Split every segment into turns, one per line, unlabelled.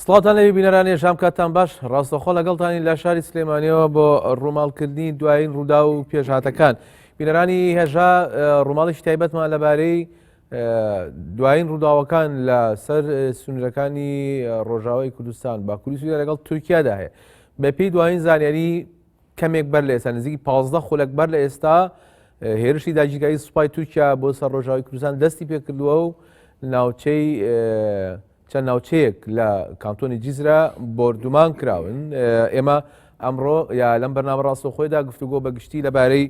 سڵاوتان لەوی بینەرانی هێژام کاتتان باش ڕاستەخۆ لەگەڵتانی لە شاری سلێمانیەوە بۆ ڕووماڵکردنی دوایین ڕوودا و پێشهاتەکان بینەرانی هێژا ڕووماڵیش تایبەتمان لەبارەی دوایین ڕووداوەکان لە سەر سنوورەکانی ڕۆژاوای کوردستان باکووری سووریا لەگەڵ تورکیادا هەیە بەپێی دوایین زانیاری کەمێک بەر لە ئێستا نزیکی 15 خولەک بەر لە ئێستا هێرشی داگیرکاری سوپای تورکیا بۆ سەر ڕۆژاوی کوردستان دەستی پێکردووە و ناوچەی چەند ناوچەیەک لە کانتۆنی جیزرا بۆردومان کراون ئێمە ئەمڕۆ یا لەم بەرنامە ڕاستەوخۆیدا گفتوگۆ بە گشتی لەبارەی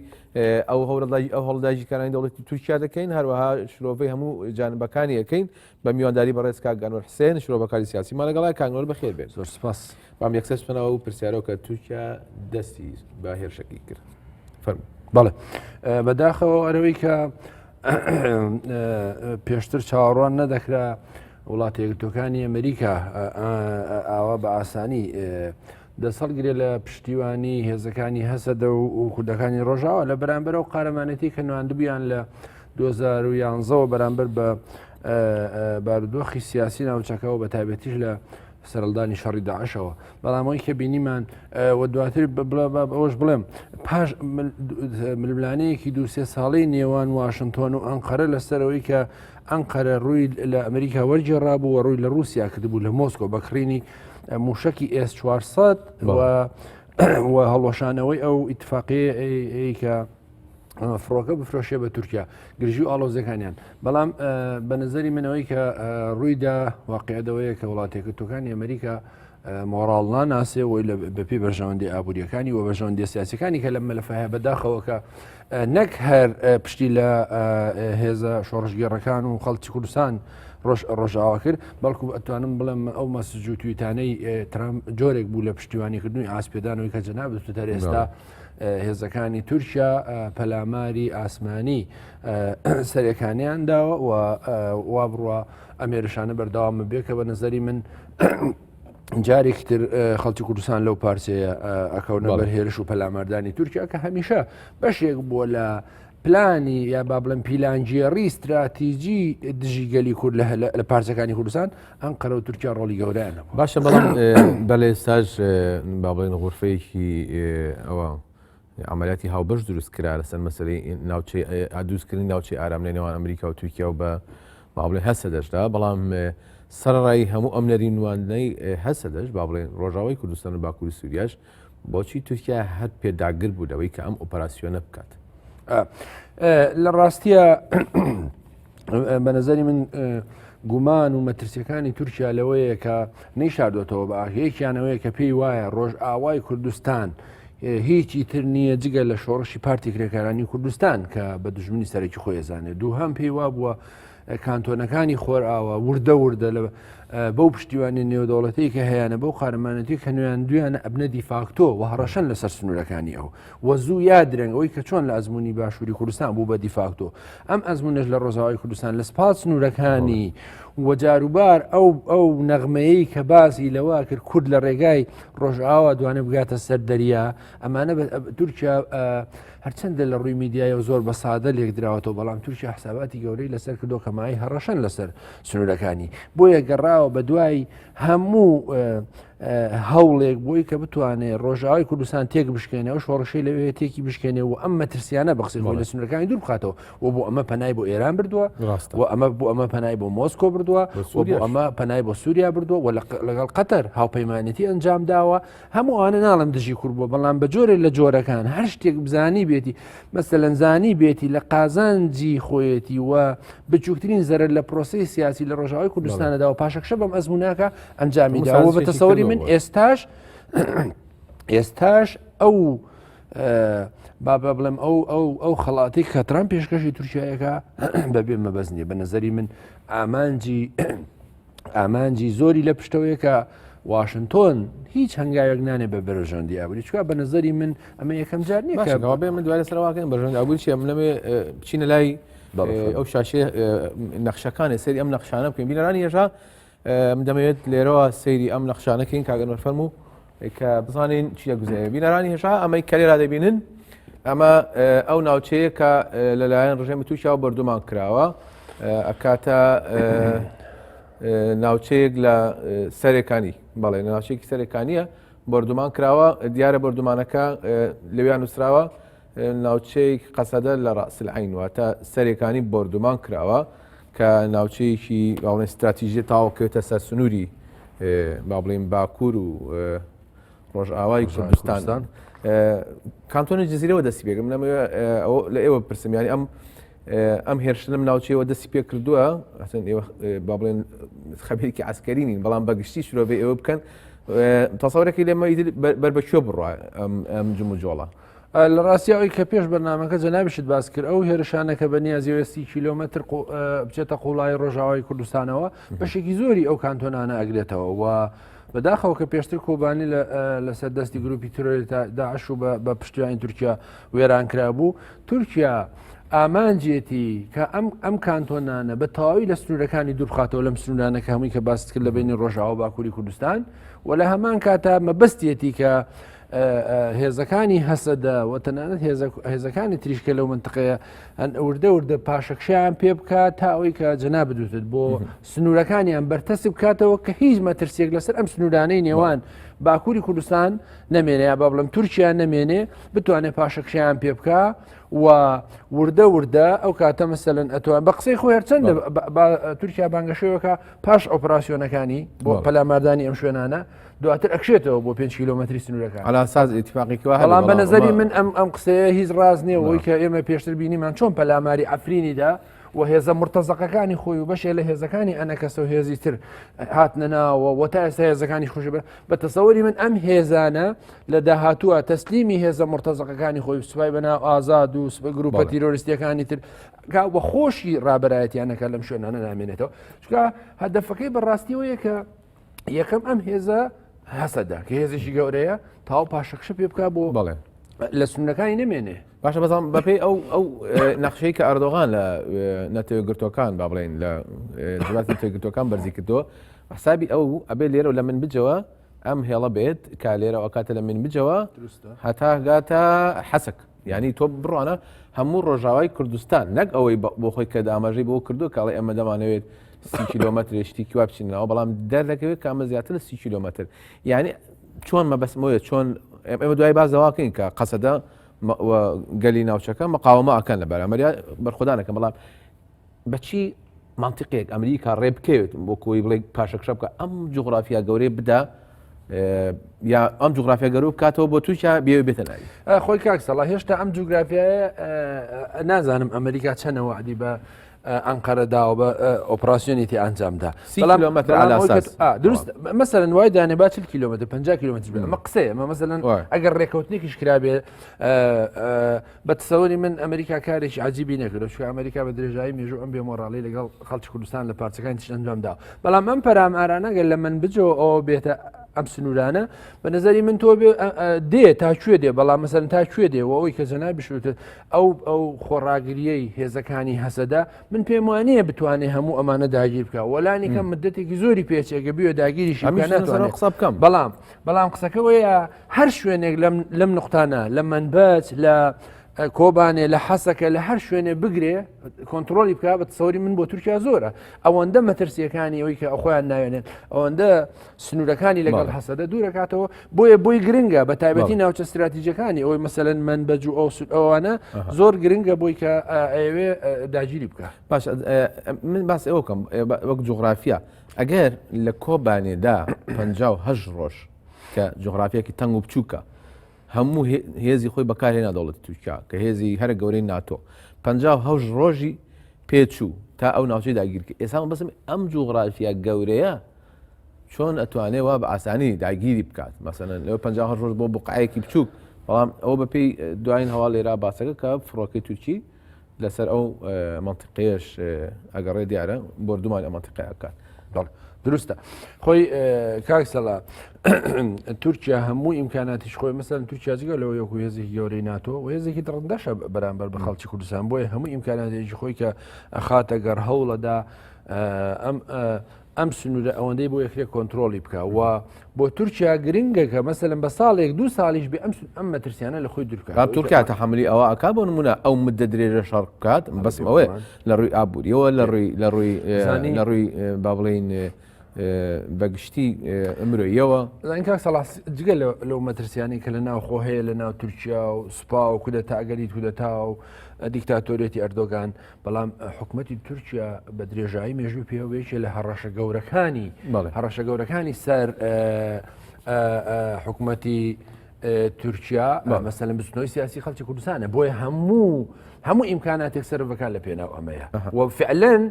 ئەو هەوڵداجی ئەو هەڵداجیکارانی دەوڵەتی تورکیا دەکەین هەروەها شرۆڤەی هەموو جانبەکانی یەکەین بە میوانداری بەڕێز کاک ئەنوەر حسێن شرۆڤەکاری سیاسیمان لەگەڵە کاک ئەنوەر بەخێر بێن
زۆر سپاس
بام یەکسەر بچمەوە و پرسیارەوە کە تورکیا دەستی بە هێرشەکەی کرد فەرموو
بەڵێ بەداخەوە ئەرەوەی کە پێشتر چاوەڕوان نەدەکرا وڵاتە یەکگرتووەکانی ئەمریکا ئاوا بە ئاسانی دەسەڵگرێ لە پشتیوانی هێزەکانی هەسەدە و کوردەکانی ڕۆژاوە لە بەرامبەر و قارەمانەتی کە نواندبیان لە 2011ەوە بەرامبەر بە بارودۆخی سیاسی ناوچەکەەوە بە تایبەتیش لە سەرهەڵدانی شەڕی داعشەوە بەڵام ئەوەی کە بینیمان و دواتر ئەوەش بڵێم پاش ململانەیەکی دوسێ ساڵی نێوان واشنگتۆن و ئەنقەرە لەسەرەوەی کە ئەنقەرە ڕووی لە ئەمریکا وەرگێڕابوو و ڕووی لە رووسیا کردبوو لە مۆسکۆ بە کڕینی موشکی ئێس 400 و هەڵوەشانەوەی ئەو ئیتفاقی کە فڕۆکە بفرۆشێ بە تورکیا گرژی و ئاڵۆزەکانیان بەڵام بە نظری منەوەی کە ڕوویدا واقعدەوەیە کە وڵاتێکتەکانی ئەمریکا مۆراڵ ناناسێ وی بەپی بەرژەوەندی ئابوووریەکانی و بەرژەوەندی سیاسەکانی کە لە مەلفەیە بەداخەوە کە نەک هەر پشتی لە هێزە شۆڕشگێڕەکان و خەڵکی کوردستان ڕۆژ ڕۆژاوا کرد بەڵکو ئەتوانم بڵێم ئەو مەسج و تویتانەی ترامپ جۆرێک بوو لە پشتیوانیکردنی ئاسپێدانەوەی کە جەناب تەر ئێستا هێزەکانی تورکیا پەلاماری ئاسمانی سەرەکانیان داوە و وا بڕوا ئەم هێرشانە بەردەوام بێ کە بە نظری من جارێکی تر خەڵکی کوردستان لەو پارچەیە ئەکەونە بەر هێرش و پەلاماردانی تورکیا کە هەمیشە بەشێک بووە لە پلانی یا با بڵێم پیلانگێڕی استراتیجی دژی گەلی کورد لە پارچەکانی کوردستان ئەنقەرە و تورکیا ڕۆڵی گەورەیان هەبوو.
باشە بەڵام بەلێ ئێستاش با بڵێن غورفەیەکی ئەوە عملیاتی هاوبەش دروست کرا لەسەر مەسەلەی ناوچەی دروستکردنی ناوچەی ئارام لە نێوان ئەمریکا و تورکیا و بە با بڵێن هەسەدەشدا بەڵام سەرەڕای هەموو ئەم نەریم نواندنەی هەسەدەش با بڵێن ڕۆژاوای کوردستان و باکووری سووریاش بۆچی تورکیا هەر پێداگر بوو لەوەی کە ئەم ئۆپەراسیۆنە بکات؟
لە ڕاستیە بە نظری من گومان و مەترسیەکانی تورکیا لەوەیە کە نەیشاردۆتەوە بە یەکیانەوەیە کە پێی وایە ڕۆژ ئاوای کوردستان هیچی تر نییە جگە لە شۆڕشی پارتی کرێکارانی کوردستان کە بە دژمنی سەرەکی خۆی زانێت دووهەم پێی وا بووە کانتۆنەکانی خۆرئاوا وردە وردە لە بەو پشتیوانی نێودەوڵەتی کە هەیەە بەو قارەمانەتی کە نوێیان دویانە ئەبنە دیفاکتۆ و هەڕەشەن لەسەر سنوورەکانی ئەو و زوو یا درەنگ ئەوەی کە چۆن لە ئەزمموی باشووری کوردستان بوو بە دیفاکتۆ ئەم ئەزمونەش لە ڕۆژاوای کوردستان لە سپال سنوورەکانی و جاروبار ئەو ئەو نەغمەیە کە باسی لەوە کرد کورد لە ڕێگای ڕۆژئاوا دوانێ بگاتە سەر دەریا ئەمانە تورکیا هەرچەندە لە ڕووی میدیایەوە زۆر بە سادە لێکدراوەتەوە، بەڵام تورکیا حساباتی گەورەی لەسەر کردووە کە مایەی هەڕەشەن لەسەر سنوورەکانی. بۆیە گەڕاوە بە دوای هەموو هەوڵێک بۆی کە بتوانێت ڕۆژاوای کوردستان تێک بشکێنێ و شۆڕشی لەوێ تێکی بشکێنێ و ئەم مەترسیانە بە قسەی خۆی لە سنوورەکانی دوور بخاتەوە و بۆ ئەمە پەنای بۆ ئێران بردووە و ئەمە بۆ ئەمە پەنای بۆ مۆسکۆ بردووە و بۆ ئەمە پەنای بۆ سووریا بردووە و لەگەڵ قەتەر هاوپەیمانێتی ئەنجام داوە هەموو ئەوانە ناڵم دژی کورد بووە بەڵام بە جۆرێک لە جۆرەکان هەر شتێک بزانی بێتی مەسەلەن زانی بێتی لە قازانجی خۆیەتی و بچووکترین زەرەر لە پرۆسەی سیاسی لە ڕۆژاوای کوردستانەدا و پاشەکشە بەم ئەزموناکە ئەنجامی داوە بە تەسەوری من ئێستاش ئێستاش ئەو بابە بڵێم ئەو ئەو ئەو خەڵاتی کە ترامپ پێشکەشی تورکایەکە بەبێ مەبەست نییە بە نظری من ئامانجی ئامانجی زۆری لە پشتەوەیە کە واشنتۆن هیچ هەنگاوێک نانێ بە بەرژەوەندی ئابووری چکا بە نظری من ئەمە یەکەم جار نییە
کە بێ من دوای سەرواکەن بەرژەوەندی ئابووری چیە من لەمێ بچینە لای ئەو شاشەیە نەخشەکانی سەیری ئەم نەخشانە بکەین بینەرانی هێژا من دەمەوێت لێرەوە سەیری ئەم نەخشانەکەین کاگەنەر فەرموو کە بزانین چی دەگوزەرێ بینەرانی هێژا ئەمەی کە لێرا دەبینن ئەمە ئەو ناوچەیە کە لەلایەن ڕژێمی تورکیا و بەردومان کراوە ئەکاتە ناوچەیەک لە سەرێکانی. بەڵێ لە ناوچەیەکی سەرێکانیە بۆردومان کراوە دیارە بۆردومانەکە لەویا نووسراوە ناوچەی قەسەدە لە ڕەئس العین واتە سەرێکانی بۆردومان کراوە کە ناوچەیەکی باڵێن استراتیژی تاوکەوێتە سەر سنووری با بڵێن باکوور و ڕۆژئاوای کوردستان کانتۆنی جززیرەوە دەستی پێکرد لە ئێوە پرسم ینی ئەم ئەم هێرشە لەم ناوچەیەوە دەستی پێ کردووە ئەسن ئێوە با بڵێن خەبیرێکی عسکەری نین بەڵام بەگشتی شرۆڤەی ئێوە بکەن تەسەورەکەی لێمە بەر بە کوێ بڕە ئەم جموجۆڵە.
لە ڕاستی ئەوەی کە پێش بەرنامەکە جەنابیشت باس کرد ئەو هێرشانە کە بە نیازیەوە سی کیلۆمەتر بچێتە قوڵایی ڕۆژاوای کوردستانەوە بەشێکی زۆری ئەو کانتۆنانە ئەگرێتەوە و بەداخەوە کە پێشتر کۆبانی لەسەر دەستی گروپی ترۆری داعش و بە پشتیوانی تورکیا وێران کرابوو تورکیا ئامانجێتی کە ئەم ئەم کانتۆنانە بە تەواوی لە سنوورەکانی دوورخاتەوە لەم سنوورانە کە هەمووی کە باست کرد لە بینی ڕۆژاوا باکووری کوردستان و لە هەمان کاتا مەبەستیەتی کە هێزەکانی هەسەدە و تەنانەت هێزەکانی تریشکە لەو منتقەیە ئەن وردە وردە پاشەکشیان پێ بکات تا ئەوەی کە جەناب دوتت بۆ سنوورەکانیان بەرتەسک بکاتەوە کە هیچ مەترسیەک لەسەر ئەم سنوورانەی نێوان باکووری کوردستان نەمێنێ یا با بڵم تورکیا نەمێنێ بتوانێت پاشەکشیان پێ بکە و وردە وردە ئەو کاتە مەسەلەن ئەتوان بە قسەی خۆی هەرچەندە تورکیا بانگەشەوەکە پاش ئۆپراسسیۆنەکانی بۆ پەلاماردانی ئەم شوێنانە دواتر ئەکشێتەوە بۆ 5 کیلومتری سنوورەکە
على ساز اتفاقی
بەڵام بە نظری من ئەم ئەم قسەیە هیچ ڕاز نییە وی کە ئێمە پێشتر بینیمان چۆن پەلاماری ئەفرینیدا و هێزە مرتەزەقەکانی خۆی و بەشێ لە هێزەکانی ئەنەکەسە و هێزی تر هاتنە ناوە و تا ئێستا هێزەکانی خوش بە بە تەسەوری من ئەم هێزانە لە داهاتووە تەسلیمی هێزە مرتەزەقەکانی خۆی سوپای بەناو ئازاد و سپە گروپە تیرۆریستیەکانی تر وە خۆشی ڕابەرایەتیانەکە لەم شوێنانە نامێنێتەوە چکە هەدەفەکەی بەڕاستیەوەیە کە یەکەم ئەم هێزە هەسەدە کە هێزێکی گەورەیە تاو پاشەکشە پێ بک بۆ
بەڵێ
لە سنوورەکانی نمێنێ
باشە بەزان بەپێی ئەو ئەو نەخشەی کە ئەردۆغان لە نەتەوە گرتوەکان با بڵێن لە جوات تێگرتوەکان بەرزی کردەوە حسابی ئەو ئەبێ لێرە لە من بجەوە ئەم هێڵە بێت کە لێرە ئەو کاتە لە من بجەوە هەتا گاتە حەسک یعنی تۆ بڕوانە هەموو ڕۆژاوای کوردستان نەک ئەوەی بۆ خۆی کە ئاماژەی بۆ کردو کاڵی ئەمە دەمانەوێت سی کیلۆمەتر شتێکی وا بچینەوە بەڵام دەردەکەوێت کە ئەمە زیاتر لە سی کیلۆمەتر یعنی چۆن مەبەستمەوەیە چۆن ئێمە دوای باز دەواکەین کە قەسەدە گەلی ناوچەکە مقاومە ئەکەن لە بەرامبەریا بەرخۆدانەکە بەڵام بەچی منطقێک ئەمریکا ڕێ بکەوێت بۆ کۆی بڵێ پاشەکشە بکە ئەم جوگرافیا گەورەی بدا یا ئەم جوگرافیا گەرو بکاتەوە بۆ تورکیا بێ بێتە ناوی
خۆی کاک سەڵا هێشتا ئەم جوگرافیایە نازانم ئەمریکا چەنە وعدی بە ئەنقەرە داوە بە ئۆپراسیۆنی تێ ئەنجامدا دروست مەسەرن وای دانێ با 40 کیلومتر 50 کیلومتر بێ ئەمە قسەیە ئەمە مەسەلەن ئەگەر ڕێکەوتنێکیش کرابێ بە تسەوری من ئەمریکا کارێکی عجیبی نەکردو چونکە ئەمریکا بە درێژایی مێژوو ئەم بێ مۆراڵی لەگەڵ خەڵکی کوردستان لە پارچەکانی تریش ئەنجامدا بەڵام ئەم پەرامارانە گەر لە من بجەوە ئەوە بێتە ئەم سنوورانە بە نظری من تۆ دێ تا کوێ دێ بەڵام مەسەن تا کوێ دێ و ئەوەی کە جەنابیش وتت ئەو ئەو خۆڕاگریەی هێزەکانی هەسەدە من پێم وانەیە بتوانێت هەموو ئەمانە داگیر بکە وەلانی کەم مدەتێکی زۆری پێچێکە بێ داگیریشی
قسە بکەم
بەڵام بەڵام قسەکەەوەیە هەر شوێنێک لەم لەم نقطانە لە منبەج لە کۆبانێ لە حەسەکە لە هەر شوێنێ بگرێ کۆنتترۆلی بکە بە تسەوری من بۆ تورکیا زۆرە ئەوەندە مەترسیەکانی ئەوی کە خۆیان ناوێنێن ئەوەندە سنوورەکانی لەگەڵ هەسەدە دوورەکاتەوە بۆیە بۆی گرنگە بە تایبەتی ناوچە استراتیژەکانی ئەوەی مەسەلەن من بەج و ئەو سود ئەوانە زۆر گرنگە بۆی کە ئەوێ داگیری بکە
باش من باس ئەوە کەم وەک جوغرافیا ئەگەر لە کۆبانێدا 58 ڕۆژ کە جوغرافیەکی تەنگ و بچووکە هەموو هێزی خۆی بەکارهێنا دەوڵەتی تورکیا کە هێزی هەرە گەورەی ناتۆ 58 ڕۆژی پێچوو تا ئەو ناوچەی داگیرکە ئێستا بەسم ئەم جوغرافیا گەورەیە چۆن ئەتوانێ وا بە ئاسانی داگیری بکات مەسەلەن لەوە 58 ڕۆژ بۆ بقعەیەکی بچووک بەڵام ئەوە بەپێی دوایین هەواڵ لێرا باسەکە کە فڕۆکەی تورکی لەسەر ئەو منطقەیەش ئەگەڕێ دیارە بۆردومان ئەم منطقەیە بکات
بەڵێ دروستە خۆی کاک سەلا تورکیا هەموو ئیمکاناتیش خۆی مەسەن تورکیا جگە لەوە یەکو هێزێکی گەورەی ناتۆ و هێزێکی دڕندەشە بەرامبەر بە خەڵکی کوردستان بۆیە هەموو ئیمکاناتێکی خۆی کە ئەخاتە گەڕ هەوڵەدا ئەم ئەم سنوورە ئەوەندەی بۆ یەکرێ کۆنتترۆلی بکە و بۆ تورکیا گرنگە کە مەسەلەن بە ساڵێک دوو ساڵیش بێ ئەم ئەم مەترسیانە لە خۆی دوورکات
تورکیا تەحملی ئەوە ئەک بۆ نمونە ئەو مدە درێژە شەڕ بکات بەسم ئەوەیە لە ڕووی ئابووریەوە لە ڕووی لە ڕووی لە ڕووی با بڵین. بەگشتی مرۆیەوە.
زانین کاک سەڵاح جگە لەو مەترسیانەی کە لە ناوخۆ هەیە لە ناو تورکیا و سوپا و کودەتا ئەگەری کودەتا و دیکتاتۆریەتی ئەردۆگان بەڵام حکوومەتی تورکیا بە درێژایی مێژوو پێوەیەکێ لە هەڕەشە گەورەکانی هەڕەشە گەورەکانی سەر حکوومەتی تورکیا مەسەلەن بزوتنەوەی سیاسی خەڵکی کوردستانە بۆیە هەموو هەموو ئیمکاناتێک سەرف بکات لە پێناو ئەمەیە و فعلەن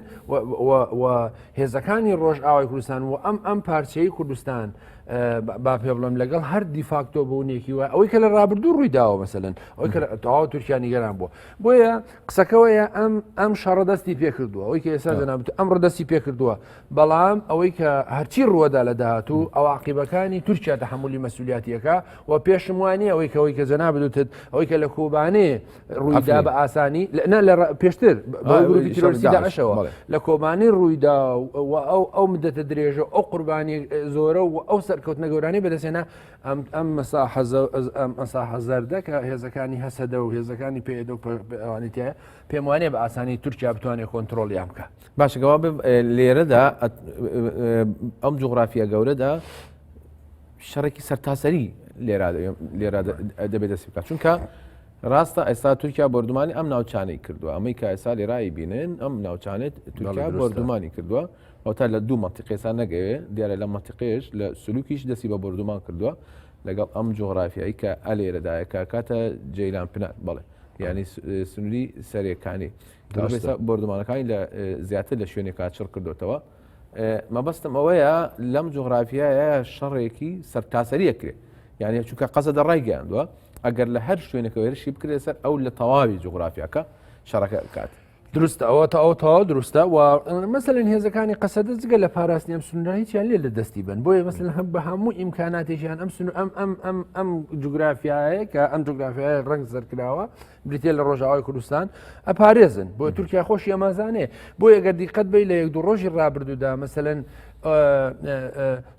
و هێزەکانی ڕۆژئاوای کوردستان و ئەم ئەم پارچەی کوردستان با پێ بڵم لەگەڵ هەر دیفاکتۆ بوونێکی وە ئەوەی کە لە ڕابردوو ڕووی داوە مەسەلەن ئەوەی کە تەواو تورکیا نیگەران بووە بۆیە قسەکەوەیە ئەم ئەم شەڕە دەستی پێکردووە ئەوەی کە ئێستا جەنابت ئەم ڕدەستی پێکردووە بەڵام ئەوەی کە هەرچی ڕووەدا لە داهاتوو ئەو عقیبەکانی تورکیا تەحملی مەسولیاتیەکە و پێشم وانە ئەوەی کەەوەی کە جەناب دوتت ئەوەی کە لە کۆبانێ ڕوویدا بە ئاسانی نە لە پێشتر گروپی تیرۆریستی داعشەوە لە کۆبانی ڕوویدا و ئەو ئەو مدەتە درێژە ئەو قوربانی زۆرە و ئەو سەرکەوتنە گەورانی بەدەستێنا ئەم ئەم مەساحە زەردە کە هێزەکانی هەسەدە و هێزەکانی پێدە و ئەوانی تایە پێم وانە بە ئاسانی تورکیا بتوانێت کۆنتترۆلیان بکە
باشە کەوا لێرەدا ئەم جوغرافیا گەورەدا شەڕێکی سەرتاسەری لێرا لێرا دەبێت دەستی بکات چونکە ڕاستە ئێستا تورکیا بۆردومانی ئەم ناوچانەی کردووە ئەمەی کە ئێستا لێرایی بینن ئەم ناوچانێت تورکیا بۆردومانی کردووە ئەو تا لە دوو منتیقێسا نەگەوێ دیارە لە منتیقێش لە سلوکیش دەستی بە بۆردومان کردووە لەگەڵ ئەم جوغرافیایی کە ئەلێرەدایە کە کاتە جەیلان پنار بەڵێ یعنی سنووری سەرێکانی بۆردومانەکانی لە زیاتر لە شوێنێکا چڕ کردوتەوە مەبەستم ئەوەیە لەم جوغرافیایە شەڕێکی سەرتاسەریە کرێ یعنی چونکە قەزە دەڕایگەیاندووە ئەگەر لە هەر شوێنێکە هێرشی بکرێت سەر ئەو لە تەواوی جوغرافیاکە شەڕەکە بکات.
دروستە ئەوە تا ئەو تەواو دروستە و مەسەلەن هێزەکانی قەسەدە جگە لە پاراستنی ئەم سنوورە هیچیان لێ لە دەستی بن بۆیە مەسەلەن هەم بە هەموو ئیمکاناتێکیان ئەم سنوور ئەم ئەم ئەم ئەم جوگرافیایە کە ئەم جوگرافیایە ڕەنگ زەرکراوە بریتە لە ڕۆژاوای کوردستان ئەپارێزن بۆ تورکیا خۆشی ئەمازانێ بۆ ئەگەر دیقەت بی لە یەک دوو ڕۆژی ڕابردوودا مەسەلەن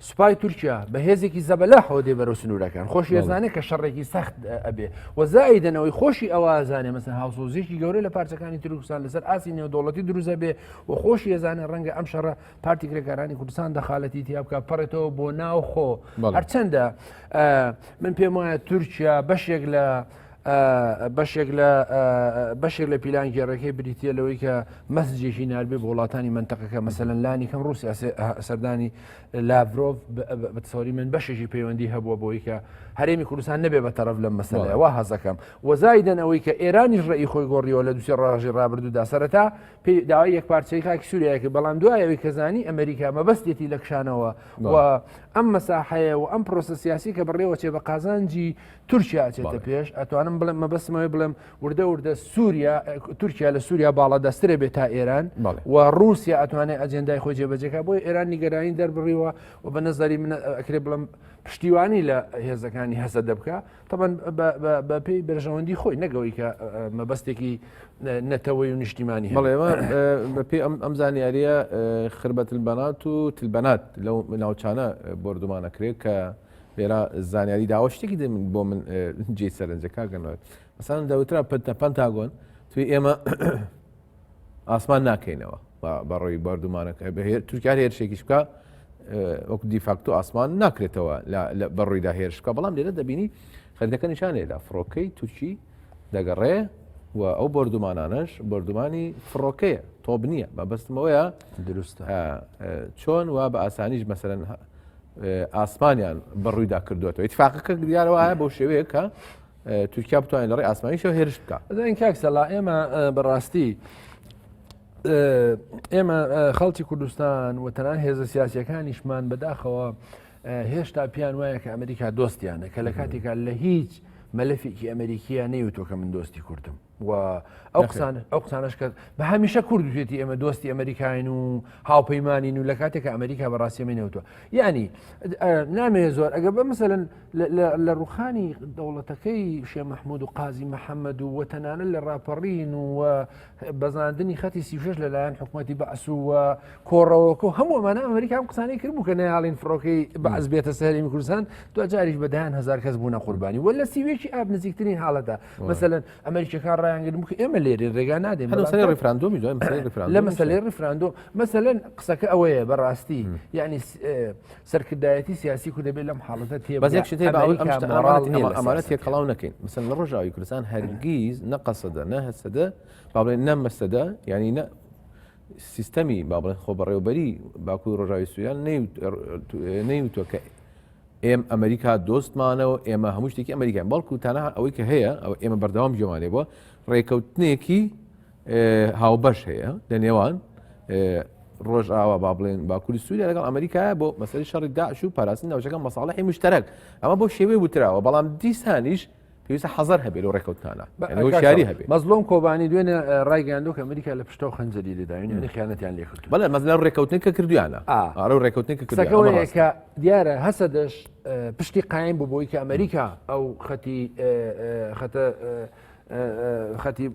سوپای تورکیا بە هێزێکی زەبەلاحەوە دێ بەرەو سنوورەکان خۆشی ئەزانێ کە شەڕێکی سەخت ئەبێ و زایدەنەوەی خۆشی ئەوە ئەزانێ مەسەن هاوسۆزیەکی گەورە لە پارچەکانی تورکستان لەسەر ئاستی نێودەوڵەتی دروستە بێ و خۆشی ئەزانێ ڕەنگە ئەم شەڕە پارتی کرێکارانی کوردستان دەخالەتی تیا بکە پەڕێتەوە بۆ ناو خۆ هەرچەندە من پێم وایە تورکیا بەشێک لە بەشێک لە بەشێک لە پیلانگێڕەکەی بریتە لەوەی کە مەسجێکی ناربێ بۆ وڵاتانی منتەقەکە مەسەلەن لانی کەم رووسیا سەردانی لاڤرۆڤ بەتەسەوری من بەشێکی پەیوەندی هەبووە بۆی کە هەرێمی کوردستان نەبێ بە تەرەف لەم مەسەلەیە وا هەزەکەم وەزایدەن ئەوەی کە ئێرانیش ڕێی خۆی گۆڕیەوە لە دوسێ ڕاژی ڕابردوودا سەرەتا پێی داوای یەک پارچەی خاکی سووریای کرد بەڵام دوای ئەوەی کە زانی ئەمریکا مەبەستێتی لە کشانەوە و ئەم مەساحەیە و ئەم پرۆسە سیاسی کە بەڕێوەچێ بە قازانجی تورکیا ئەچێتە پێش ئەتوانم بڵێم مەبەستمەوەی بڵێم وردە وردە سووریا تورکیا لە سووریا باڵا دەسترە بێت تا ئێران و رووسیا ئەتوانێت ئەجێندای خۆی جێبەجێکا بۆی ئێران نیگەرانی دەربڕیوە و بە نظری من ئەکرێ بڵم پشتیوانی لە هێزەکانی هەسە دەبکە تەبەن بە پێی بەرژەوەندی خۆی نەگەوەی کە مەبەستێکی نەتەوەی و نیشتیمانی
بەڵێ بەپێی ئەم زانیاریە خربەت البەنات و تلبەنات لەو ناوچانە بۆردومانەکرێت کە لێرە زانیاری داوە شتێکی دە من بۆ من جێ سەرنجە کاگەنەوە مەسەلەن دەوترا پەنتاگۆن توی ئێمە ئاسمان ناکەینەوە بەڕۆی بەردومانەکە تورکیا هێرشێکیش بکە وەکو دیفاکتۆ ئاسمان ناکرێتەوە بەڕوویدا هێرش بکە بەڵام لێرە دەبینی خەریتەکە نیشانێدا فڕۆکەی تورکی دەگەڕێ و ئەو بۆردومانانەش بۆردومانی فڕۆکەیە تۆپ نییە مەبەستمەوەیە
دروستە
چۆن وا بە ئاسانیش مەسەرەن ئاسمانیان بەڕوویدا کردوێتەوە ئیتفاقەکە دیارەوە بەو شێوەیە کە تورکیا بتوانێت لە ڕێی ئاسمانیشەوە هێرش بکە
ئەزانین کاک سەلا ئێمە بەڕاستی ئێمە خەڵکی کوردستان و تەنان هێزە سیاسیەکانیشمان بەداخەوە هێشتا پیان وایە کە ئەمریکا دۆستیانە کە لە کاتێکا لە هیچ مەلەفێکی ئەمریکیە نەیوتوە کە من دۆستی کوردم و ئەو قسان ئەو قسانش کرد بە هەمیشە کورد وتێتی ئێمە دۆستی ئەمریکاین و هاوپەیمانین و لە کاتێک کە ئەمریکا بەڕاستی ئەمەی نەوتوە یعنی نامەوێت زۆر ئەگەر بە مەسەلەن لە ڕوخانی دەوڵەتەکەی شێ مححمود و قازی محەممەد و وەتەنانە لە ڕاپەڕین و بەزاندنی خەتی 36 لەلایەن حکوومەتی بەعس و کۆڕەوەکە و هەموو ئەمانە ئەمریکا ئەم قسانەی کرد بوو کە نەیاڵین فڕۆکەی بەعس بێتە سەرمی کوردستان دوجاریش بە دەیان هزار کەس بوونە قوربانی وە لە سیوێکی ئاب نزیکترین حاڵەتە مەسەلەن ئەمریکیەکان ڕایان. ڕایانگرن بکە ئێمە لێرێ ڕێگا نادەین
هەر مەسەلەی ڕیفراندۆمی دوای مەسەلەی ڕیفراندۆم
لە مەسەلەی ڕیفراندۆم مەسەلەن قسەکە ئەوەیە بەڕاستی یعنی سەرکردایەتی سیاسی کورد دەبێت لەم حاڵەتە تێ
بەس یەک شت هەیە با ئەوەی ئەم شتە ئەمانەت ئەمە ئەمانە تێکەڵاو نەکەین مەسەلەن لە ڕۆژاوی کوردستان هەرگیز نە قەسەدە نە هەسەدە با بڵێن نە مەسەدە یعنی نە سیستەمی با بڵێن خۆ بەڕێوبەری باکووری ڕۆژاوی سوریان نەیوتوە کە ئێم ئەمریکا دۆستمانەوە ئێمە هەموو شتێکی ئەمریکان بەڵکو تەنها ئەوەی کە هەیە ئەو ئێمە بەردەوام گوێمانێ بووە ڕێکەوتنێکی هاوبەش هەیە لە نێوان ڕۆژئاوا با بڵێن باکووری سووریا لەگەڵ ئەمریکایە بۆ مەسەری شەڕی داعش و پاراستنی ناوچەکە مەساڵحی مشتەرەک ئەمە بۆ شێوەی وتراوە بەڵام دیسانیش پێویستە حەزەر هەبێت لەو ڕێکەوتنانە هۆشیاری هەبێت.
مەزلۆم کۆبانی دوێنێ ڕایگەیاندووە کە ئەمریکا لە پشتەوە خەنجەری لێداوین یعنی خیانەتیان لێ کردووە.
بەڵێ مەزلە ڕێکەوتنی کە کردویانە ئارە ڕێکەوتنی کە
کردویانە ئەمە ڕاستە. کە دیارە هەسەدەش پشتی قایم بوو بۆی کە ئەمریکا ئەو خەتی خەتە خەتی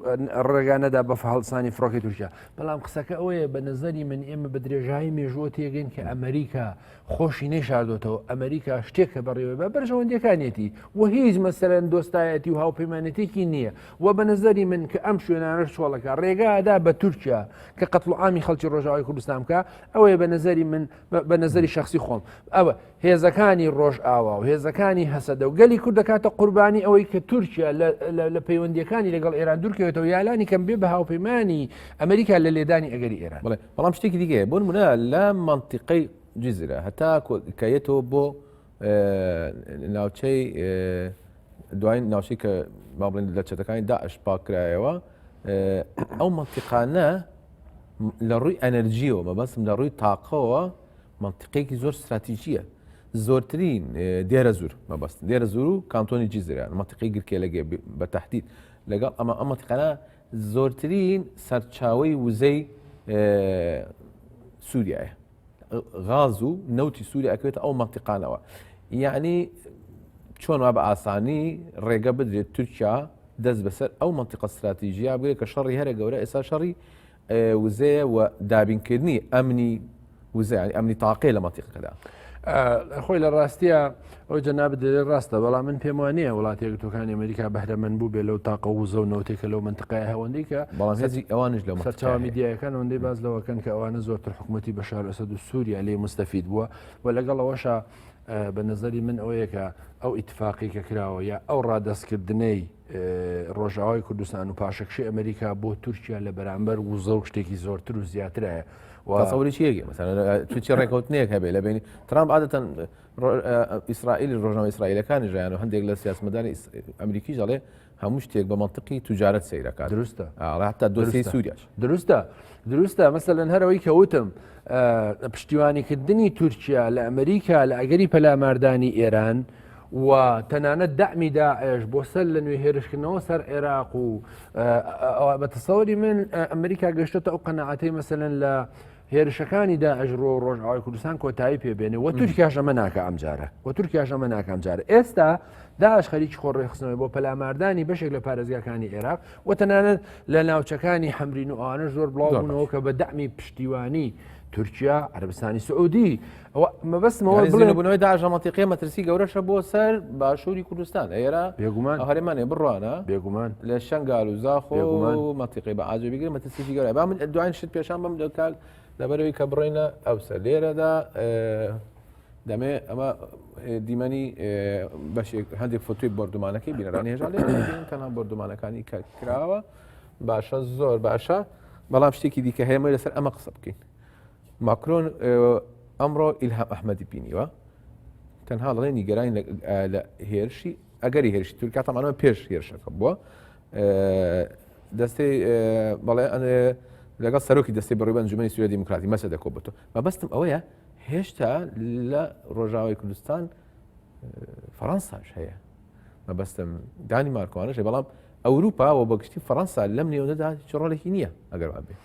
ڕێگا نەدا بە هەڵسانی فڕۆکەی تورکیا بەڵام قسەکە ئەوەیە بە نظری من ئێمە بە درێژایی مێژووە تێگەین کە ئەمریکا خۆشی نەیشاردۆتەوە ئەمریکا شتێک کە بەڕێوە بە بەرژەوەندیەکانیەتی و هیچ مەسەرەن دۆستایەتی و هاوپەیمانەتێکی نییە و بە نظری من کە ئەم شوێنانە چۆڵەکە ڕێگادا بە تورکیا کە قەتڵ عامی خەڵکی ڕۆژاوای کوردستان بکە ئەوەیە بە نظری من بە نظری شخصی خۆم ئەوە هێزەکانی ڕۆژئاوا و هێزەکانی هەسەدە و گەلی کورد دەکاتە قوربانی ئەوەی کە تورکیا لە پەیوەندیەکانی لەگەڵ ئێران دوورکەوێتەوە یالانی کەم بێ بە هاوپەیمانی ئەمریکا لە لێدانی ئەگەری ئێران.
بەڵێ بەڵام شتێکی دیکە هەیە بۆ نمونە لە مەنتیقەی جزرە هەتا کە یەتەوە بۆ ناوچەی دوایین ناوچەی کە با بڵێن لە چەتەکانی داعش پاکرایەوە ئەو مەنتیقانە لە ڕووی ئەنەرجیەوە مەبەستم لە ڕووی تاقەوە مەنتیقەیەکی زۆر ستراتیژییە. زۆرترین دێرەزوور مەبەست دێرەزوور و کانتۆنی جیزرە مەنتیقەی گرکێلەگێ بە تەحدید لەگەڵ ئەمە ئەم مەنتیقانە زۆرترین سەرچاوەی وزەی سووریایە غاز و نەوتی سووریا ئەکەوێتە ئەو مەنتیقانەوە یعنی چۆن وا بە ئاسانی ڕێگە بدرێت تورکیا دەست بەسەر ئەو مەنتیقە ستراتیژیا بگرێت کە شەڕی هەرە گەورە ئێستا شەڕی وزەیە و دابینکردنی ئەمنی وزە یانی ئەمنی تاقەیە لە مەنتیقەکەدا.
خۆی لە ڕاستیە ئەو جەنابت دەێ ڕاستە بەڵام من پێم وانە وڵاتی یەکگرتووەکانی ئەمریکا بەهرەمەند بوو بێ لەو تاقە وزە و نەوتێکە لەو منتقای هەوەندەی کە
بەڵام هێزی ئەوانش لەو
سەرچاوە میدیایەکان ئەوەندەی باز لەوەکەن کە ئەوانە زۆرتر حکوومەتی بەشار ئەسەد و سووریا لێ مستەفید بووە و لەگەڵ ئەوەشە بە نظری من ئەوەیە کە ئەو ئیتفاقی کە کراوە یا ئەو ڕادەستکردنەی ڕۆژئاوای کوردستان و پاشەکشەی ئەمریکا بۆ تورکیا لە بەرامبەر وزە و شتێکی زۆرتر و زیاترە.
تەسەوری چیەکە چی ڕێککەوتنێک هەبێ لە بینی ترامپ عادەتەن ئیسرائیل ڕۆژنامە ئیسرائیلەکانی ژیان و هەندێک لە سیاسمەدانی ئەمریکی دەڵێ هەموو شتێک بە منطقی تجارەت سەیرەکات
دروستە
حتا دۆسیەی سووریاش
دروستە دروستە مەسەلەن هەرەوەی کەوتم پشتیوانیکردنی تورکیا لە ئەمریکا لە ئەگەری پەلاماردانی ئێران و تەنانەت دەعمی داعش بۆ سەر لە نوێ هێرشکردنەوە سەر عێراق و بە تەسەوری من ئەمریکا گەشتۆتە ئەو قەنەعەتەی مەسەلەن لە هێرشەکانی داعش ڕۆ ڕۆژئاوای کوردستان کۆتایی پێبێنێ و تورکیاش ئەمە ناکە ئەمجارە و تورکیاش ئەمە ناکە ئەمجارە ئێستا داعش خەریکی خۆ ڕێخستنەوەی بۆ پەلاماردانی بەشێک لە پارێزگاکانی عێراق و تەنانەت لە ناوچەکانی حەمرین و ئەوانەش زۆر بڵاو بوونەوە کە بە دەعمی پشتیوانی تورکیا عەرەبستانی سعودی ئەوە مەبەستمەوە
بڵێ بوونەوەی داعش لە مەنتیقەیە مەترسی گەورەشە بۆ سەر باشووری کوردستان ئێرە
بێگومان
ئەو هەرێمانێ بڕوانە
بێگومان
لە شەنگال و زاخۆ
بێگومان.
و مەنتیقەی بە ئاجۆ بیگرە مەترسیی گەورە با من دوایین شت پێشان بم دەکات لەبەرەوەی کە بڕۆینە ئەوسە لێرەدا دەمێ ئەمە دیمەنی بەشێک هەندێک فۆتۆی بۆردومانەکەی بینەرانی هێژا لێ تەنها بۆردومانەکانی کە کراوە باشە زۆر باشە بەڵام شتێکی دیکە هەیە لەسەر ئەمە قسە بکەین ماکرۆن ئەمڕۆ ئیلهام ئەحمەدی بینیوە تەنها دەڵێ نیگەرانی لە هێرشی ئەگەری هێرشی تورکیا تەمانەوە پێش هێرشەکە بووە دەستەی بەڵێ لەگەڵ سەرۆکی دەستی بەڕێوە ئەنجومەنی سووریا دیموکراتی مەسە دەکۆبێتەوە مەبەستم ئەوەیە هێشتا لە ڕۆژاوای کوردستان فەڕەنساش هەیە مەبەستم دانی مارکوانش بەڵام ئەوروپا و بەگشتی فەڕەنسا لەم نێوەندەدا هیچ ڕۆڵێکی نییە ئەگەر وا بێ.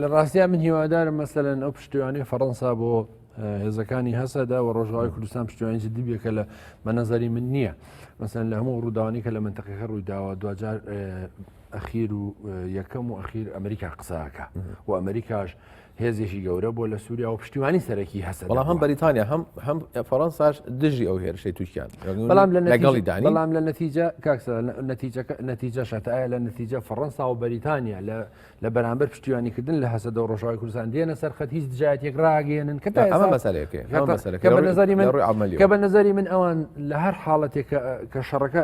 لە ڕاستیا من هیوادارم مەسەلەن ئەو پشتیوانی فەڕەنسا بۆ هێزەکانی هەسەدە و ڕۆژاوای کوردستان پشتیوانی جدی بێ کە لە بە نەزەری من نییە مەسەن لە هەموو ڕووداوانی کە لە منتەقەکە ڕوویداوە دواجار ئەخیر و یەکەم و ئەخیر ئەمریکا قساکە و ئەمریکاش. هێزێکی گەورە بووە لە سووریا و پشتیوانی سەرەکی هەسەدە
بەڵام هەم
بووە.
بەریتانیا هەم هەم فەڕەنساش دژی ئەو هێرشەی تورکیان
بەڵام لە
لەگەڵی
نەتیجە
دانی
بەڵام لە نەتیجە کاک سەلا نەتیجەکە نەتیجەشە تا ئایا لە نەتیجە فەڕەنسا و بەریتانیا لە لە بەرامبەر پشتیوانیکردن لە هەسەدە و ڕۆژاوای کوردستان دێنە سەر خەت هیچ دژایەتیەک ڕاگەیەنن کە تا
ئەمە
ئێستا
مەسەلەیەکەیە ئەمە مەسەلەکە
کە بە نظری من
لە ڕووی عەمەلیەوە
کە بە نظری من ئەوان لە هەر حاڵەتێک کە شەڕەکە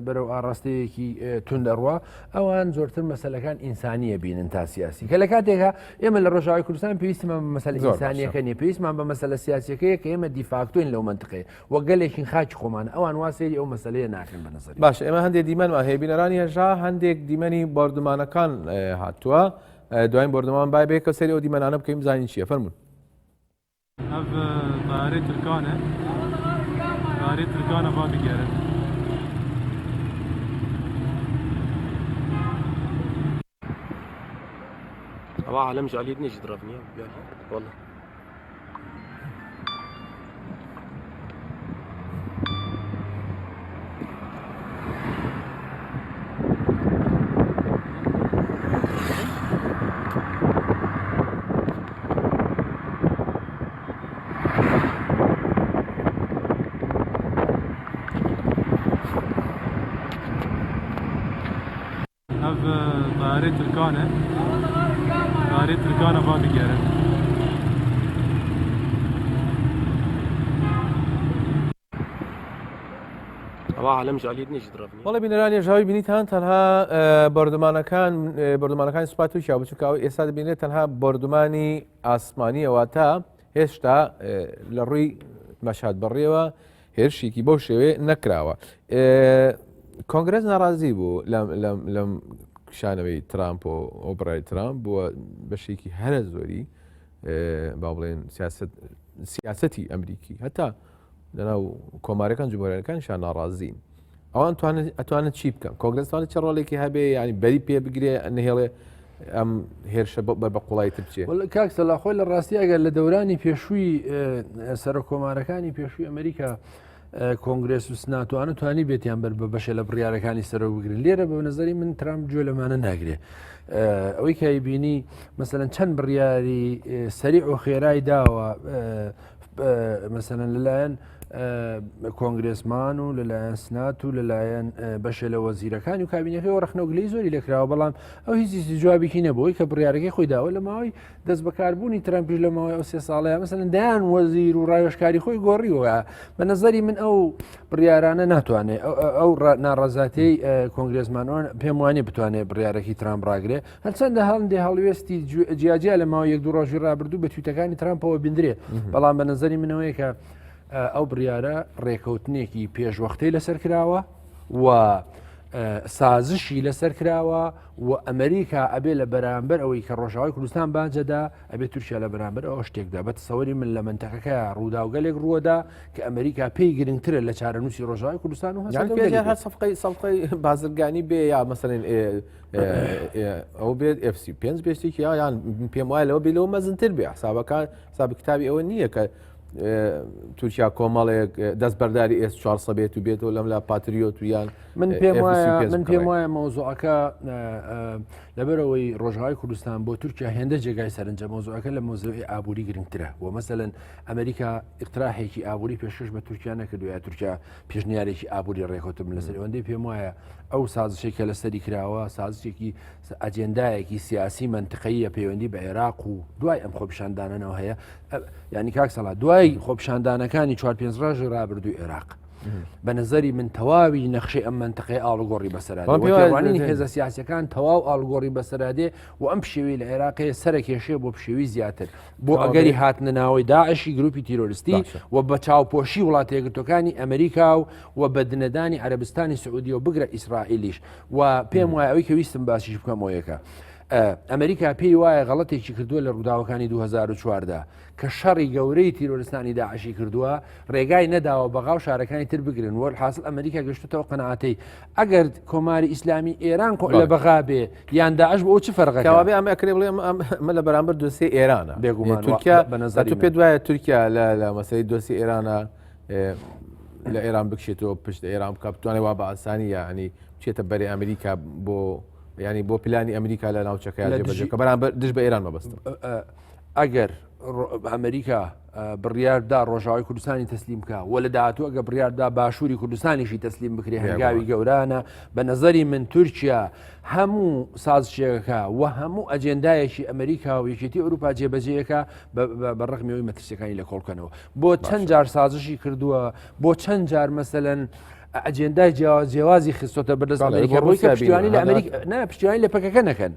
بەرەو ئاڕاستەیەکی توند ئەڕوا ئەوان زۆرتر مەسەلەکان ئینسانیە بینن تا سیاسی کە لە کاتێکا ئێمە لە ڕۆژاوای کوردستان پێویستمان بە مەسەلە ئینسانیەکە نیە پێویستمان بە مەسەلە سیاسیەکەیە کە ئێمە دیفاکتۆین لەو مەنتقەیە وە گەلێکین خاکی خۆمان ئەوان وا سەیری ئەو مەسەلەیە ناکەن بە نظری
باش ئێمە هەندێک دیمەنمان هەیە بینەرانی هێژا هەندێک دیمەنی بۆردومانەکان هاتووە دوایین بۆردومان بای بێکە سەری ئەو دیمەنانە بکەین بزانین چییە فەرمونون
ئەڤ تەیارەی ترکانە تەیارەی ترکانە ڤا بگێرن.
ئەوە عالم جالیت نيجي ضربني والله
ئەڤ تەیارەی ترکانە تەیارەی ترکانە ڤا بگێرن.
بەڵێ بینەرانی ژاوی بینیتان تەنها بۆردومانەکان بۆردومانەکانی سوپای تورکیا بوو چونکە ئەوەی ئێستا دەبینرێت تەنها بۆردومانی ئاسمانیە واتە هێشتا لە ڕووی مەشهد بڕیەوە هێرشێکی بەو شێوەیە نەکراوە کۆنگرس ناڕازی بوو لەم کشانەوەی ترامپ و ئەو بڕای ترامپ بووە بەشێکی هەرە زۆری با بڵێن سیاستی ئەمریکی هەتا لەناو کۆمارەکان جمهوریەکانیشان ناڕازین ئەوان ئەتوانن چی بکەن کۆنگرس توانێت چه ڕۆڵێکی هەبێ ینی بەری پێ بگرێ نهێڵێ ئەم هێرشە بەر بە قوڵایی تر بچێ
کاک سەلا خۆی لە ڕاستی ئەگەر لە دەورانی پێشووی سەرۆک کۆمارەکانی پێشووی ئەمریکا کۆنگرێس و سناتوانە توانی بێتیان بەر بە بەشێ لە بڕیارەکانی سەرۆک بگرن لێرە بە نظری من ترامپ گوێ لەمانە ناگرێ ئەوەی کە بینی مەسەلەن چەند بڕیاری سەریع و خێرای داوە مەسەلەن لەلایەن کۆنگرێسمان و لەلایەن سنات و لەلایەن بەشێ لە وەزیرەکانی و کابینەکەی و ڕخنەگلی زۆری لێکراوە بەڵام ئەو هیچ جوابێکی نەبووی کە بڕیارەکەی خۆی داوە لە ماوەی دەست بەکاربوونی ترامپیش لە ماوەی ئەو سێ ساڵەیە مەسەلەن دەیان وەزیر و ڕاوێژکاری خۆی گۆڕیوە بە نظری من ئەو بڕیارانە ناتوانێت ئەو ناڕەزاتەی کۆنگرێسمانەوە پێم وانێ بتوانێت بڕیارەکی ترامپ ڕاگرێ هەرچەندە هەندێ هەڵوێستی جیاجیا لە ماوەی یەک دوو ڕۆژی ڕابردوو بە تویتەکانی ترامپەوە بندرێ بەڵام بە نظری منەوەیە کە ئەو بڕیارە ڕێکەوتنێکی پێشوەختەی لەسەر کراوە و سازشی لەسەر کراوە و ئەمریکا ئەبێ لە بەرامبەر ئەوەی کە ڕۆژاوای کوردستان باجەدا ئەبێ تورکیا لە بەرامبەر ئەو شتێکدا بە تەسەوری من لە منتەقەکە ڕووداوگەلێک ڕووەدا کە ئەمریکا پێی گرنگترە لە چارەنووسی ڕۆژاوای کوردستان و
هەر سەفقەی سەفقەی بازرگانی بێ یا مەسەلەن ئەو بێت FC پێنج بێشتێکی یان پێم وایە لەوە بێ لەوە مەزنتر بێ حسابەکان حساب کتابی ئەوە نییە کە تورکیا کۆمەڵێک دەست بەرداری ئێس 400 بێت و بێتەوە لەم لا پاتریۆت و یان
من پێم وایە من پێم وایە مەوزوعەکە لەبەرەوەی ڕۆژهاوای کوردستان بۆ تورکیا هێندە جێگای سەرنجە مەوزوعەکە لە مەوزوعی ئابووری گرنگترە و مەسەلەن ئەمریکا اقتراحێکی ئابووری پێشکەش بە تورکیا نەکردو یا تورکیا پێشنیارێکی ئابووری ڕێکەوتم لەسەر ئەوەندەی پێم وایە ئەو سازشێک کە لەسەری کراوە سازشێکی ئەجێندایەکی سیاسی مەنتقەیە پەیوەندی بە عێراق و دوای ئەم خۆپیشاندانەوە هەیە ینی کاک سەڵا دوای خۆپیشاندانەکانی چوار پێنج ڕۆژی ڕابردووی عێراق بە نظری من تەواوی نەخشەی ئەم منتەقەی ئاڵوگۆڕی بەسەرانی هێزە سیاسەکان تەواو ئاڵوگۆڕی بەسەرادێ و ئەم پشێوی لە عێراقەیە سەرکێشێ بۆ پشێوی زیاتر بۆ ئەگەری هاتنە ناوەی داعشی گروپی تیرۆریستی و بە چاوپۆشی وڵاتە یەکگرتووەکانی ئەمریکا و و بە دنەدانی عەرەبستانی سعودیە و بگرە ئیسرائیلیش و پێم وایە ئەوەی کە ویستم باسیش بکەم ئەوەیەکە ئەمریکا پێی وایە غەڵەتێکی کردووە لە ڕووداوەکانی 2014 کە شەڕی گەورەی تیرۆرستانی داعشی کردووە ڕێگای نەداوە بەغا و شارەکانی تر بگرن وەلحاصل ئەمریکا گەشتەوە قەناعەتەی ئەگەر کۆماری ئیسلامی ئێران کۆ لە بەغا بێ یان داعش بۆ چ فەرقەکە
کەوابێ ئەمە ئەکرێ بڵێ ئەمە لە بەرامبەر دۆسیەی ئێرانە
بێگومان
تورکیا
بە نەزەری
تو پێت وایە تورکیا لە مەسەلەی دۆسیەی ئێرانە لە ئێران بکشێتەوە پشت ئێران بکە بتوانێت وا بە ئاسانی یعنی بچێتە بەری ئەمریکا بۆ ینی بۆ پلانی ئەمریکا لە ناوچەکە جێبەجێ کە بەرامبەر دژ بە ئێران مەبەستم.
ئەگەر ئەمریکا بڕیاردا ڕۆژاوای کوردستانی تەسلیم بکە و لە داهاتوو ئەگە بڕیاردا باشووری کوردستانیشی تەسلیم بکرێ هەنگاوی گەورانە بە نظری من تورکیا هەموو سازشێکەکە و هەموو ئەجێندایەکی ئەمریکا و یەکێتی ئەوروپا جێبەجێیەکە بە ڕەغمی ئەوی مەترسیەکانی لە کۆڵکەنەوە بۆ چەند جار سازشی کردووە بۆ چەند جار مەسەلەن ئەجێندای جیاواز جیاوازی خستۆتە بەردەست ئەمریکا بۆی کە پشتیوانی لە ئەمریکا نا پشتیوانی لە پەکەکە نەکەن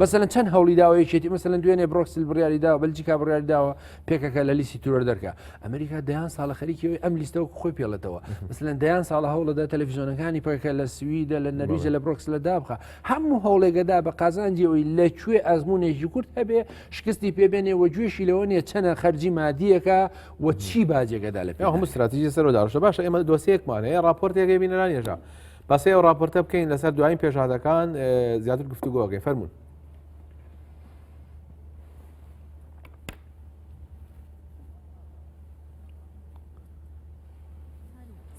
مەسەلەن چەند هەوڵی داوە یەکێتی مەسەلەن دوێنێ برۆکسل بڕیاری داوە بەلجیکا بڕیاری داوە پێکەکە لە لیستی تیرۆر دەرکە ئەمریکا دەیان ساڵە خەریکی ئەوەی ئەم لیستە وەکو خۆی پێڵێتەوە مەسەلەن دەیان ساڵە هەوڵەدا تەلەفیزیۆنەکانی پەکەکە لە سویدە لە نەرویجە لە برۆکسلە دابخە هەموو هەوڵێکەدا بە قازانجی ئەوی لە کوێ ئەزمونێکی کورت هەبێ شکستی پێبێنێ و گوێشی لەوە نیە چەنە خەرجی مادیەکە و چی باجێکەدا لە پێ
هەموو استراتیژی سەر داڕشتە باشە ئێمە دۆسیەکمان هەیە راپۆرتێک بینەران هێژا باسی ئەو راپۆرتە بکەین لەسەر دوایین پێشهاتەکان زیاتر گفتوگۆگەی فەرمونون.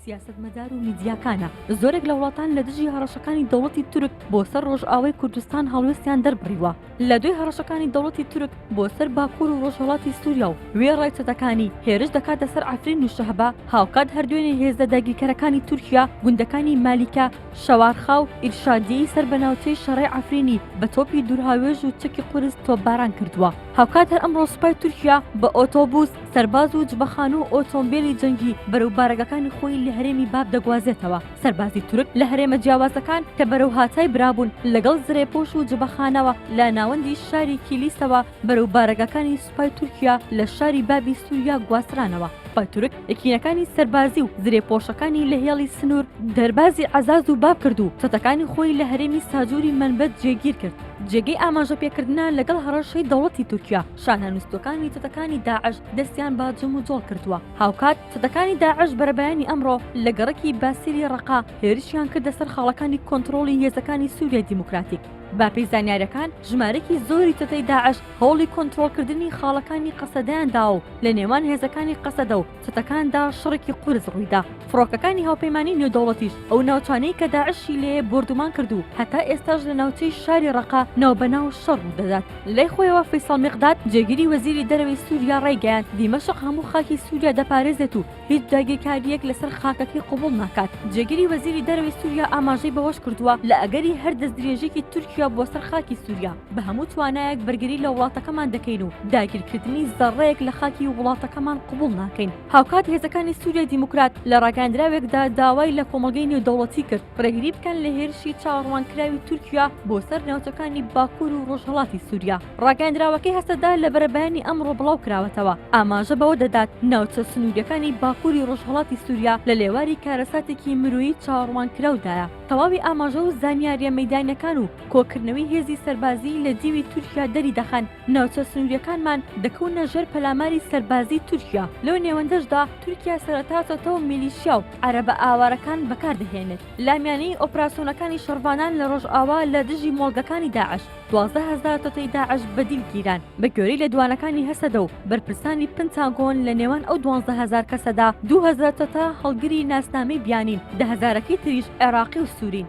سیاسەتمەدار و میدیاکانە. زۆرێک لە وڵاتان لە دژی هەڕەشەکانی دەوڵەتی تورک بۆ سەر ڕۆژئاوای کوردستان هەڵوێستیان دەربڕیوە. لە دوای هەڕەشەکانی دەوڵەتی تورک بۆ سەر باکوور و ڕۆژهەڵاتی سووریا و وێڕای چەتەکانی هێرش دەکاتە سەر عەفرین و شەهبا، هاوکات هەر دوێنێ هێزە داگیرکەرەکانی تورکیا گوندەکانی مالیکە، شەوارخا و ئیرشادیەی سەر بە ناوچەی شەڕەی عەفرینی بە تۆپی دوورهاوێژ و چەکی قورس تۆپباران کردووە. هاوکات هەر ئەمڕۆ سوپای تورکیا بە ئۆتۆبوس، سەرباز و جبەخانە و ئۆتۆمبێلی جەنگی بەرەو بارەگاکانی خۆی لە هەرێمی باب دەگوازێتەوە. سەربازی تورک لە هەرێمە جیاوازەکان کە بەرەو هاتای برابوون لەگەڵ زرێپۆش و جبەخانەوە لە ناوەندی شاری کیلیسەوە بەرەو بارەگاکانی سوپای تورکیا لە شاری بابی سوریا گواسترانەوە. سوپای تورک یەکینەکانی سەربازی و زرێپۆشەکانی لە هێڵی سنوور دەربازی عەزاز و باب کرد و چەتەکانی خۆی لە هەرێمی ساجوری مەنبەج جێگیر کرد. جێگەی ئاماژە پێکردنە لەگەڵ هەڕەشەی دەوڵەتی تورکیا، شانە نوستووەکانی چەتەکانی داعش دەستیان بە جموجۆڵ کردووە. هاوکات چەتەکانی داعش بەرەبەیانی ئەمڕۆ لە گەڕەکی باسیلی ڕەقا هێرشیان کردە سەر خاڵەکانی کۆنتڕۆڵی هێزەکانی سوریای دیموکراتیک. بەپێی زانیارییەکان ژمارەیەکی زۆری چەتەی داعش هەوڵی کۆنترۆڵکردنی خاڵەکانی قەسەدەیان داوە و لە نێوان هێزەکانی قەسەدە و چەتەکاندا شەڕێکی قورس ڕوویدا. فڕۆکەکانی هاوپەیمانی نێودەوڵەتیش ئەو ناوچانەی کە داعشی لێیە بۆردومان کرد و هەتا ئێستاش لە ناوچەی شاری ڕەقە ناوبەناو شەڕ ڕوودەدات. لای خۆیەوە فەیسەڵ میقداد، جێگری وەزیری دەرەوەی سووریا ڕایگەیاند، دیمەشق هەموو خاکی سووریا دەپارێزێت و هیچ داگیرکارییەک لەسەر خاکەکەی قبوڵ ناکات. جێگری وەزیری دەرەوەی سووریا ئاماژەی بەوەشکردووە، لە ئەگەری هەر دەستدرێژییەکی تورکیا بۆ سەر خاکی سووریا، بە هەموو توانایەک بەرگری لە وڵاتەکەمان دەکەین و داگیرکردنی زەڕڕەیەک لە خاکی وڵاتەکەمان قبوڵ ناکەین. هاوکات هێزەکانی سووریای دیموکرات لە ڕاگەیاندراوێکدا داوای لە کۆمەڵگەی نێودەوڵەتی کرد، ڕێگری بکەن لە هێرشی چاوەڕوانکراوی تورکیا بۆ سەر ناوچەکانی باکوور و ڕۆژهەڵاتی سووریا. ڕاگەیەندراوەکەی هەسەدە لە بەرەبەیانی ئەمڕۆ بڵاوکراوەتەوە، ئاماژە بەوە دەدات، ناوچە سنوورییەکانی باکووری ڕۆژهەڵاتی سووریا لە لێواری کارەساتێکی مرۆیی چاوەڕوانکراودایە. تەواوی ئاماژە و زانیارییە مەیدانییەکان و کۆکردنەوەی هێزی سەربازیی لە دیوی تورکیا دەریدەخەن، ناوچە سنوورییەکانمان دەکەونە ژێر پەلاماری سەربازیی تورکیا، لەو نێوەندەشدا تورکیا سەرەتا چەتە و میلیشیا و عەرەبە ئاوارەکان بەکاردەهێنێت. لە میانەی ئۆپراسیۆنەکانی شەڕڤانان لە ڕۆژئاوا لە دژی مۆڵگەکانی داعش، 12,000 چەتەی داعش بە دیل گیران. بە گوێرەی لێدوانەکانی هەسەدە و بەرپرسانی پنتاگۆن لە نێوان ئەو 12,000 کەسەدا 2,000 چەتە هەڵگری ناسنامەی بیانین، دە هەزارەکەی تریش عێراقی و سوورین.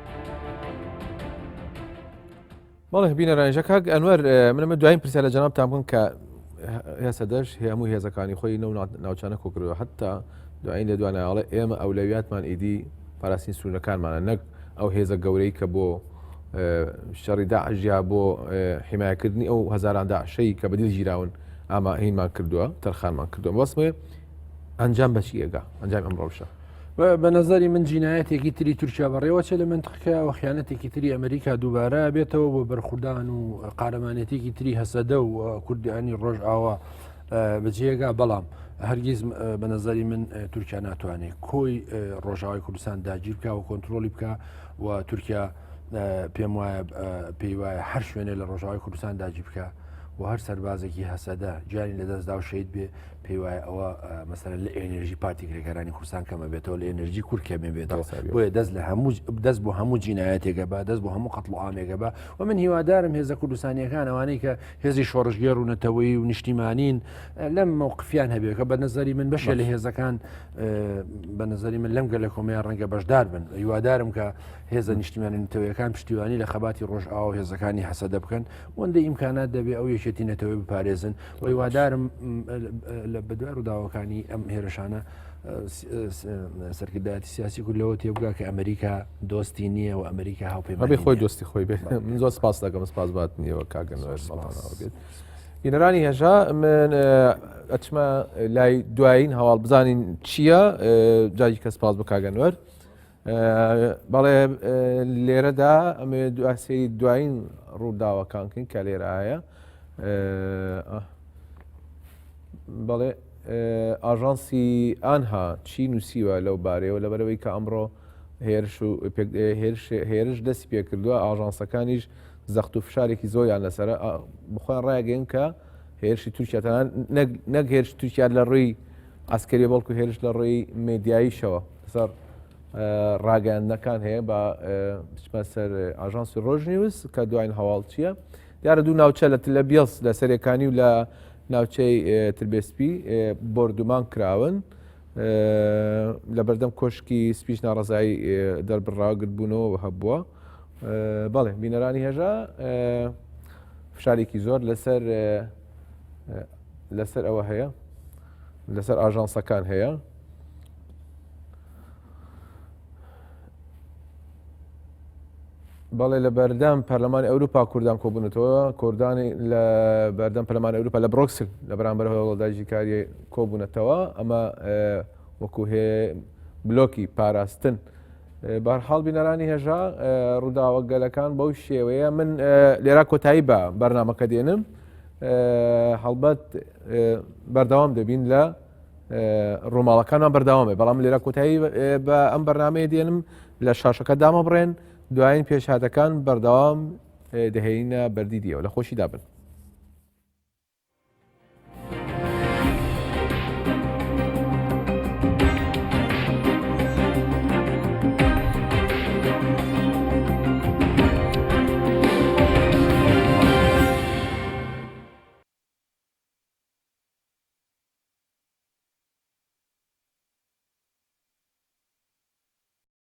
بەڵێ بینەرانیشە کاک ئەنوەر من ئەمە دوایین پرسیار لە جەنابتان بکەم کە هێسەدەش هەموو هێزەکانی خۆی نەو ناوچانە کۆکردەوە حتا دوایین لێدوانە ئەڵێ ئێمە ئەولەویاتمان ئیدی پاراستنی سنوورەکانمانە نەک ئەو هێزە گەورەی کە بۆ شەڕی داعش یا بۆ حمایەکردنی ئەو هەزاران داعشەی کە بەدیل گیراون ئاما هینمان کردووە تەرخانمان کردووە بەسمێ ئەنجام بەچی ئەگا ئەنجام ئەم ڕەوشە؟
بە نظری من جینایەتێکی تری تورکیا بەڕێوەچێ لە منتقەکە و خیانەتێکی تری ئەمریکا دووبارە بێتەوە بۆ بەرخودان و قارەمانێتێکی تری هەسەدە و کوردیانی ڕۆژئاوا بەجێگا بەڵام هەرگیز بە نظری من تورکیا ناتوانێت کۆی ڕۆژاوای کوردستان داگیر بکە و کۆنتترۆلی بکە و تورکیا پێم وایە پێی وایە هەر شوێنێ لە ڕۆژاوای کوردستان داگیر بکە و هەر سەربازێکی هەسەدە گیانی لەدەستدا و شەید بێ پێی وایە ئەوە مەسەلەن لە ئێنێرژی پارتی کرێکارانی کوردستان کەمە بێتەوە لە ئێنێرژی کورد کەمێ بێتەوە بۆیە دەست لە هەموو دەست بۆ هەموو جینایەتێکە بە دەست بۆ هەموو قەتڵ و عامێکە بە و من هیوادارم هێزە کوردستانیەکان ئەوانەی کە هێزی شۆڕشگێڕ و نەتەوەیی و نیشتیمانین لەم مەوقفیان هەبێت کە بە نظری من بەشێ لە هێزەکان بە نظری من لەم گەلە کۆمەیە ڕەنگە بەشدار بن هیوادارم کە هێزە نیشتیمانی نەتەوەیەکان پشتیوانی لە خەباتی ڕۆژئاوا و هێزەکانی هەسەدە بکەن وەندە ئیمکانات دەبێ ئەو یەکێ. یەکێتی نەتەوەی بپارێزن و هیوادارم لە بەدوای ڕووداوەکانی ئەم هێرشانە سەرکردایەتی سیاسی کورد لەوە تێبگا کە ئەمریکا دۆستی نییە و ئەمریکا هاوپەیمانی
خۆی دۆستی خۆی بێت من زۆر سپاس دەکەم سپاس بات نییەوە کاگەنەوە بێت. بینەرانی هێژا من ئەچمە لای دوایین هەواڵ بزانین چییە جاجی کە سپاس بۆ کاگەنوەر بەڵێ لێرەدا ئەمێ دواسەری دوایین ڕووداوەکانکەین کە لێرایە بەڵێ ئاژانسی ئانها چی نووسیوە لەو بارەیەوە لەبەرەوەی کە ئەمڕۆ هێرش و هێرش دەستی پێکردووە ئاژانسەکانیش زەخت و فشارێکی زۆریان لەسرە بخۆیان ڕایگەین کە هێرشی تورکیا نەک هێرش تورکیا لە ڕووی عسکەری بەڵکو هێرش لە ڕووی مێدیاییشەوە لەسەر ڕاگەیاندنەکان هەیە بە بچمە سەر ئاژانسی ڕۆژ نیوز کە دوایین هەواڵ چییە دیارە دوو ناوچە لە تلە بیڵس لە سەرێکانی و لە ناوچەی تربێسپی بۆردومان کراون لە بەردەم کۆشکی سپیش ناڕزایی دەربڕاوە گرتبوونەوە هەبووە بەڵێ بینەرانی هێژا فشارێکی زۆر لەسەر لەسەر ئەوە هەیە لەسەر ئاژانسەکان هەیە بەڵێ لە بەردەم پەرلەمانی ئەوروپا کوردان کۆبوونەتەوە کوردانی لە بەردەم پەرلەمانی ئەوروپا لە برۆکسل لە بەرامبەر هەوڵداژیکاری کۆبوونەتەوە ئەمە وەکو هێ بلۆکی پاراستن بەرحاڵ بینەرانی هێژا ڕووداوە گەلەکان بەو شێوەیە من لێرا کۆتایی بە بەرنمەکە دێنم هەڵبەت بەردەوام دەبین لە ڕووماڵەکانمان بەردەوامێ بەڵام لێرە کۆتایی بە ئەم بەرنمەیە دێنم لە شاشەکە دامەبڕێن دوایین پێشهاتەکان بەردەوام دەهێنە بەردیدیەوە لە خۆشیدا بن.